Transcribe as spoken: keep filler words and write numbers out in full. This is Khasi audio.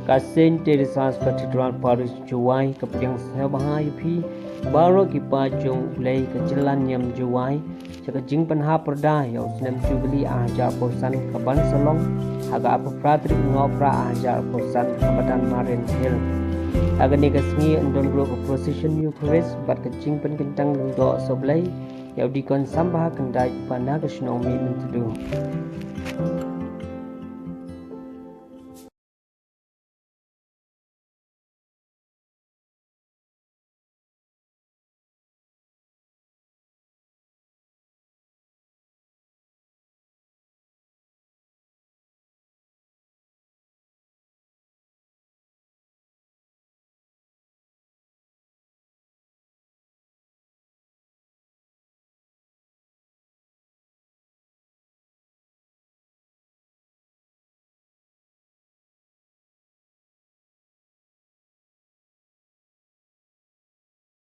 Ka Saint Teresa's Cathedral Parish Jowai ka pdiang sngewbha ïa phi baroh ki paid jong U Blei ka jylla niam Jowai sha ka jingpynhap pyrda ïa u snem Jubili ar hajar arphew san ka ban sa long ha ka arphew phra tarik u Nohprah ar hajar arphew san ha madan Marian Hill. Ha kane ka sngi yn don ruh ka procession Eucharist bad ka jingpynkyntang lyngdoh sa U Blei ïa u Deacon Sambha Khyndai uba na ka shnong Mihmyntdu.